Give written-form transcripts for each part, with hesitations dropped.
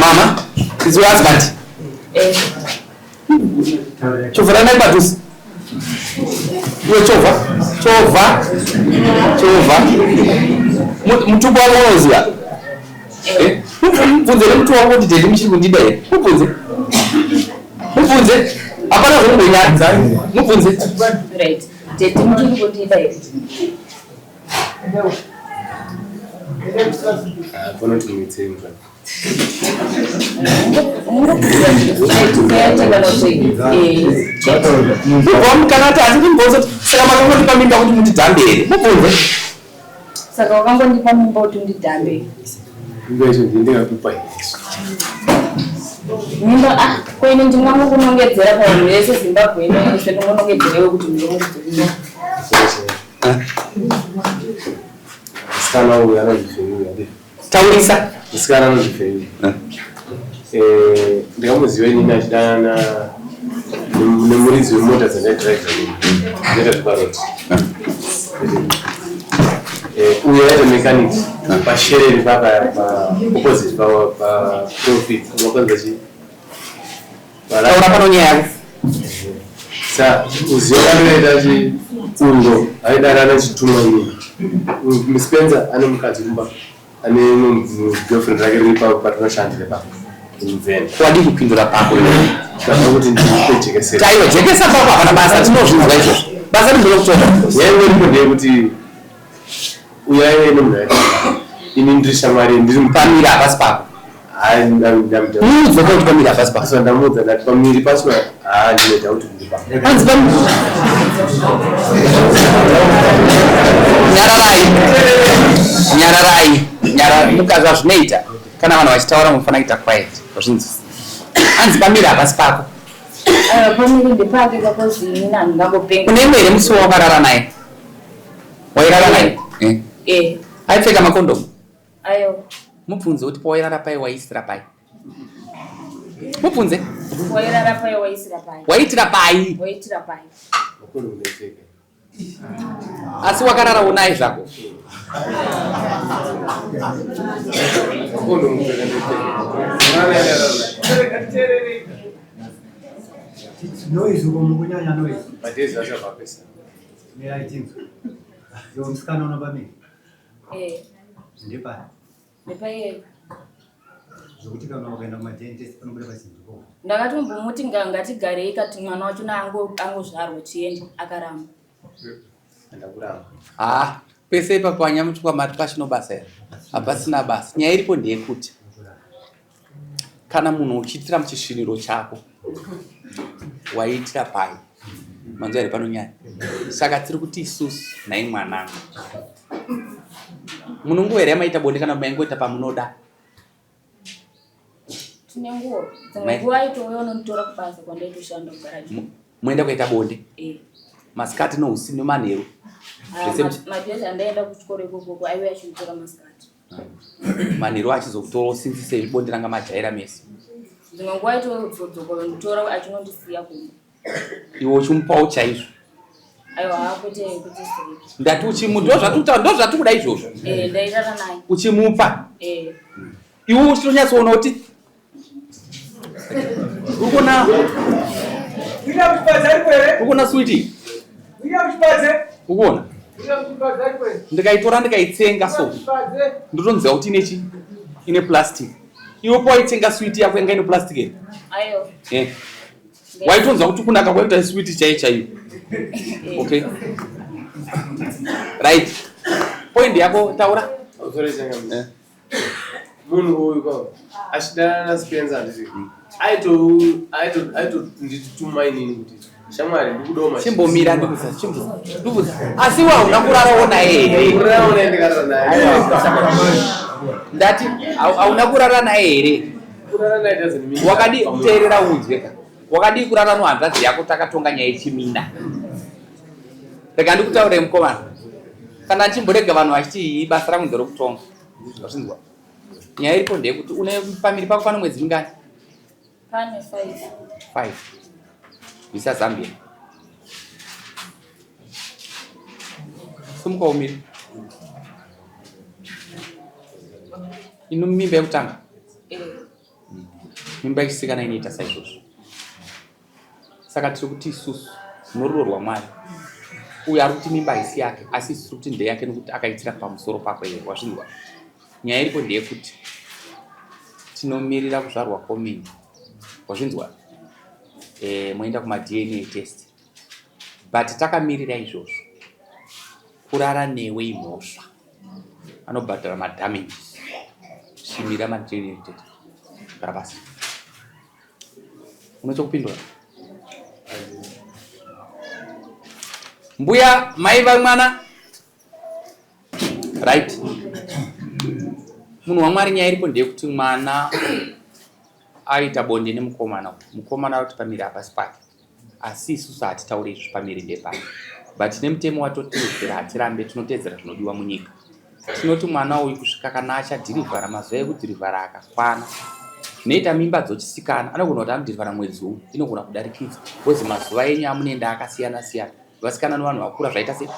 Mama, is your husband? Eh. Chovheranai padhuze. Iwe chovha, chovha, chovha. Mutupo wako unoziva? Eh? Mubvunze nemutupo wako kuti daddy muchiri kundida here? Mubvunze. Mubvunze. Hapana zvekumbonyadza. Mubvunze. Right. Daddy muchiri kundida here? Kana kuti asi ndimubvunze kuti saka makangondipa mimba kuti mundidhambe here? Mubvunze. Saka wakangondipa mimba kuti undidhambe. Mimba ah ko ini ndingangokunongedzera pavanhu vese Zimbabwe ino yese ndingonongedzerewo kuti ndinokudzokera. Musikana uyu anozvifenyuya. Taurisa. Musikana anozvifenyuya. Eh, ndakamuziva inini achidanana nemuridzi wemota dzandaidrive inini. Ndinoita zveparodi. Eh, uyu aita mechanic pashereni papa pa opposite pa pa profit unokanza chii? Taura pano nyaya yako. Sa uziva kanoita chi uyo aidanana chitumwa inini. Spencer ane mukadzi kumba ane girlfriend rake riri patinoshandira papa muveni. Wadii kupindura pako iwe? Ndinoda kuti ndikujekesere. Taiwa jekesa pako hapana basa tinozvinzwa izvozvo. Basa ndiro kutora. Nyaya iripo ndeyekuti uyo aive nemunhu aiti ini ndiri shamwari ndiri Pamira hapasi pako. Muudze kuti pamira hapasi pako. So ndamuudza ndati pamiri pacho haa ndinoita kuti ndiri pako. Hanzi pamira. Nyararai. Nyararai. Nyararai. Mukazwa zvinoita kana vanhu vachitaura munofanira kuita quiet. Zvinzi. Hanzi pamira hapasi pako. Aiwa pamiri ndepake kakozi inini handingangopenga. Une imwe here musi wawakarara naye? Wairara naye? Eh. Eh. Aipfeka makondomu? Aiwa. Mubvunze kuti pawairara pai waiisira pai. Mubvunze. Wairara pai waisira pai. Waiitira pai. Waiitira pai. Makondomu ndaipfeka. Asi wakararawo naye zvako. Makondomu kupfeka ndaipfeka. Noise uko mukunyanya noise. Madhezi acho abapesa. Mirai tinzwe. Iwe musikana unobamira. Eh. Ndepari. Ndepaiye. Zvekuti kana ukaenda kumadentist panobuda pachinzvimbo. Ndakatombomuti ngatigarei kati mwana wacho angozvarwa tiende akaramba. Ndakuramba. Ah, pese ipapo anyamutukwa mati pachino basa here? Hapasina basa. Nyaya iripo ndeyekuti kana munhu uchiitira muchisviniro chako waiitira pai manzwa here pano nyaya saka tiri kuti isusu nhai mwanangu munonguva here yamaita bonde kana maingoita pamunoda Tine nguva. Dzimwe nguva aitouya unonditora kubasa kwandaitoshanda kugaraji. Moenda kuita bonde Eh. masikati nousiku nemanheru Ah, Zvese Madhezi andaenda kuchikoro ikoko aiuya achinditora masikati. Manheru achizokutora usinzise bonde ranga majaira mese. Dzimwe nguva aitodzoka kunditora achinondisiya kumba. Iwe uchimupawo chaizvo. Aiwa kwete kwete straight. Ndati uchimu ndozvatikuta ndozvatikuda izvozvo. Eh, ndairara naye. Uchimupa. Eh. Iwe uchitonyatsoona kuti urikuona urikuona switi ukuona ndikaitora ndikaitsenga so ndotonziva kuti ine chi ine plastic iwe pawaitsenga switi yako yanga ine plastic here Ayo. Eh. Waitonzwa kuti kunaka kwaita switi chaiyo chaiyo. Okay. Right. Point yako taura. Sorry, changamire. Eh. Munhu uyu kwa achidanana naSpencer handiti aito aito aitondituma inini kuti shamwari ndikudawo machi- Chimbomira ndikuza chimbo. Ndikuza. Asi wa una kurarawo naye here? Kurarawo naye ndikarara naye. Ndati hauna kurara naye here? Kurara naye doesn't mean Wakadii kuteerera unzwe ka? Wakadii kurara nohanzvadzi yako takatonga nyaya yechimina? Rega ndikutaurire mukomana. Kana ndichimborega vanhu vachiti iyi basa rangu nderokutonga. Wazvinzwa? Nyaya iripo ndeyekuti une pamiri pako pano mwedzi mingani? Pane 5. 5. Bvisa Zambia. Simuka umire. Ino mimba yekutanga. Mimba yechisikana inoita saizvozvo. Saka tiri kuti isusu norudo rwaMwari uyo ari kuti mimba haisi yake asi isu tiri kuti ndeyake nekuti akaitira pamusoro pako iwe wazvinzwa. Nyaya iripo ndeyekuti tinomirira kuzvarwa kwomimba wazvinzwa e, moenda kumaDNA test but takamirira izvozvo kurara newe imhosva anobhadhara madamages chimira maDNA test gara pasi Unochokupindura. Mbuya mai vamwana. Right. Munhu waMwari nyaya iripo ndeyekuti mwana aita bonde nemukomana uyu. Mukomana ari kuti pamiri hapasi pake. Asi isusu hatitauri izvi pamiri ndepake. But nemutemo watotevedzera hatirambe tinoteedzera zvinodiwa munyika. Tinoti mwana uyu kusvika kana achadhirivhara mazuva ekudhirivhara akakwana zvinoita mimba dzochisikana anogona kuti anodhirivhara mwedzi uyu inogona kudarikidza bcause mazuva enyu amunoenda akasiyana siyana vasikana nevanhu vakura zvaita se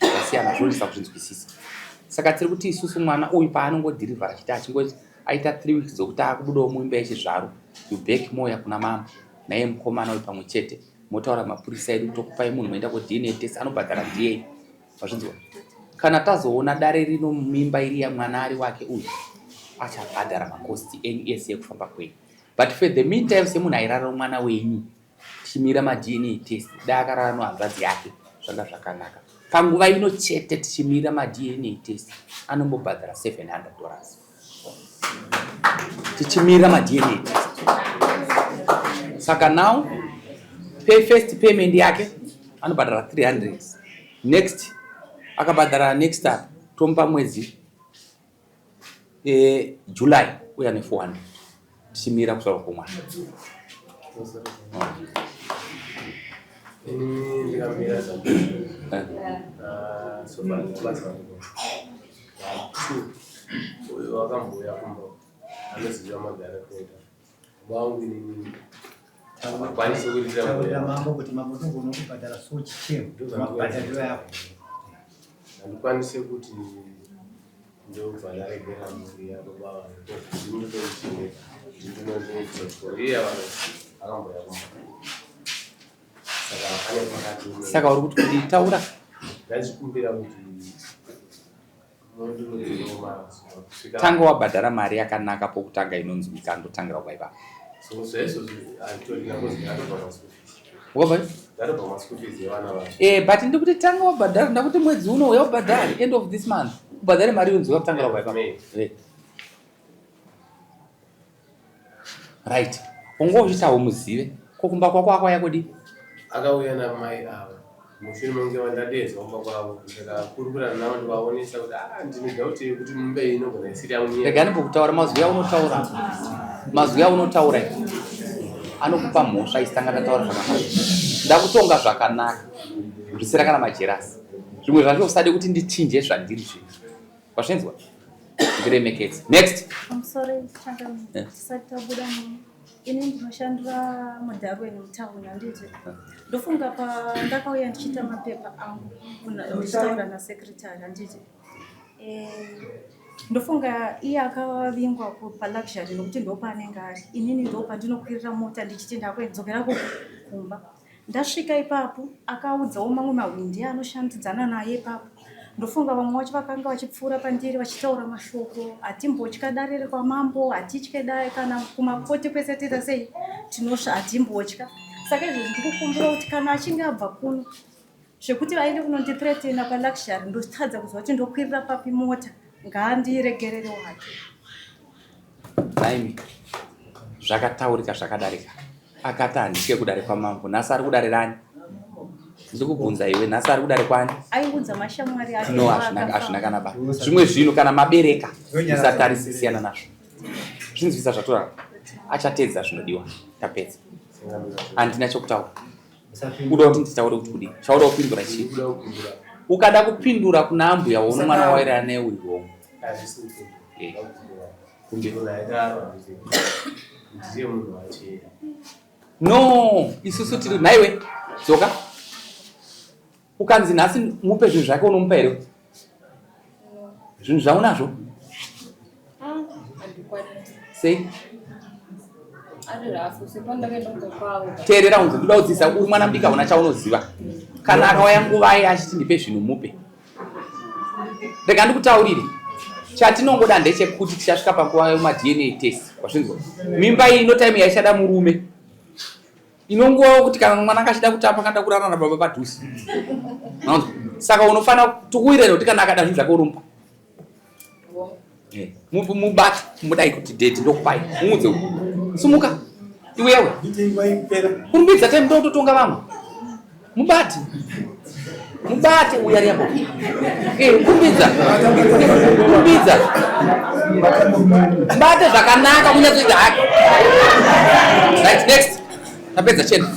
zvasiyana zvinonetsa kuzvinzwisisa saka tiri kuti isusu mwana uyu paanongodhirivhara chete achingo aita three weeks dzokuti akubudawo muimba yechizvaro you back moya kuna mama naiye mukomana uyu pamwe chete motaura mapurisa edu tokupai munhu moenda kuDNA test anobhadhara ndiye Mazvinzwa? Kana tazoona dare rino mimba iri yamwana ari wake uyu achabhadhara makosti enyu ese ekufamba kwenyu. But for the meantime semunhu airara mwana wenyu tichimira maDNA test dai akarara nohanzvadzi yake zvanga zvakanaka. Panguva ino chete tichimira maDNA test anombobhadhara 700 dollars. Tichimira maDNA test. Saka now pay first payment yake anobhadhara 300 next akabhadhara next up tomupa mwedzi e, July uya ne 400 tichimira kuzvarwa kwomwana. Uyo wakambouya kumba anoziva magara kuita wangu inini hakwanisi kuitira Taurira mambo kuti mambo ndogona kubhadhara so chichemo mabhadhariro yako. Handikwanise kuti ndobva ndaregera mhuri yababa vangu ndinotomuchengeta ndinotomuchengeta iye vanhu akambouya kumba saka ane pakati Saka uri kuti kudii? Taura. Ndachikumbira kuti Tanga wabhadhara mari yakanaka pokutanga inonzwika ndotangira kubva ipapo. Eh, but ndikuti tanga wabhadhara ndakuti mwedzi uno uya ubhadhare end of this month ubhadhare mari inonzwika kutangira kubva ipapo. Eh. Right. Unga uchiti haumuzive. Ko kumba kwako akauya kudii? Akauya namai ava mushure mekunge vandadeedzwa kumba kwavo ndikakurukura navo ndikaonesa kuti ah ndine doubt yekuti mumba iyi inogona isiri yangu. Rega ndimbokutaura mazwi aunotaura. Mazwi aunotaura anokupa mhosva isi tanga tataura zvakanaka. Ndakutonga zvakanaka. Zvisina kana majerasi. Zvimwe zvacho usade kuti ndichinje zvandiri zvinhu. Wazvinzwa? Ndiremekedze. Next. I'm sorry, Changamire. Yeah. Tisati tabuda mu ini ndinoshandira muDarwin mutown handiti. Ndofunga pandakauya ndichiita mapepa angu ndichitaura nasecretary handiti. Eh, ndofunga iye akavingwa paluxury nokuti ndopaanenge ari. Inini ndopandinokwirira mota ndichiti ndakudzokera kumba. Ndasvika ipapo akaudzawo mamwe mahwindi aanoshandidzana naye ipapo. Ndofunga vamwe vacho vakanga vachipfuura pandiri vachitaura mashoko hatimbotya dare rekwamambo, hatitye dare kana kumakoti kwese toita sei tinosva hatimbotya. Saka izvozvi ndikukumbira kuti kana achinge abva kuno zvekuti vaende kunondithreatena paluxury ndotadza kuziva kuti ndokwirira papi mota ngaandiregererewo hake. Nhaimi zvakataurika zvakadarika. Akati handitye kudare kwamambo. Nhasi ari kudare rani? Ndiri kubvunza iwe, nhasi ari kudare kwani? Aiudza mashamwari ake. No, hazvina kana ba. Zvimwe zvinhu kana mabereka musatarise siyana nazvo. Zvinzwisa zvatorara. Achatedza zvinodiwa. Tapedza. Handina chokutaura. Uda kuti nditaure kuti kudii? Chauda kupindura chii? Ukada kupindura kuna ambuya waona mwana wairara naye uri wrong. Eh. No, isusu tiri nhaiwe dzoka. Ukanzi nhasi mupe zvinhu zvake unomupa here? Zvinhu zvaunazvo? Sei? Teerera unzi ndoda kudzidzisa uri mwana mudiki hauna chaunoziva. Kana akauya nguvai achiti ndipe zvinhu mupe. Rega ndikutaurire. Chatinongoda ndechekuti tichasvika panguva yemaDNA test. Wazvinzwa? Mimba iyi ino time yaichada murume. Inonguvawo kuti kana mwana akachida kutamba kana kurara nababa padhuze. Saka unofanira tukuwirira kuti kana akada zvinhu zvake urumba. Eh, mubate mudai kuti daddy ndokupai muudze uyu sumuka iwewe kurumbidza time ndokutotonga vamwe mubate mubate uya ari apo eh, kurumbidza kurumbidza mubate zvakanaka kunyatsoita hake. Right, next. Tapedza chena.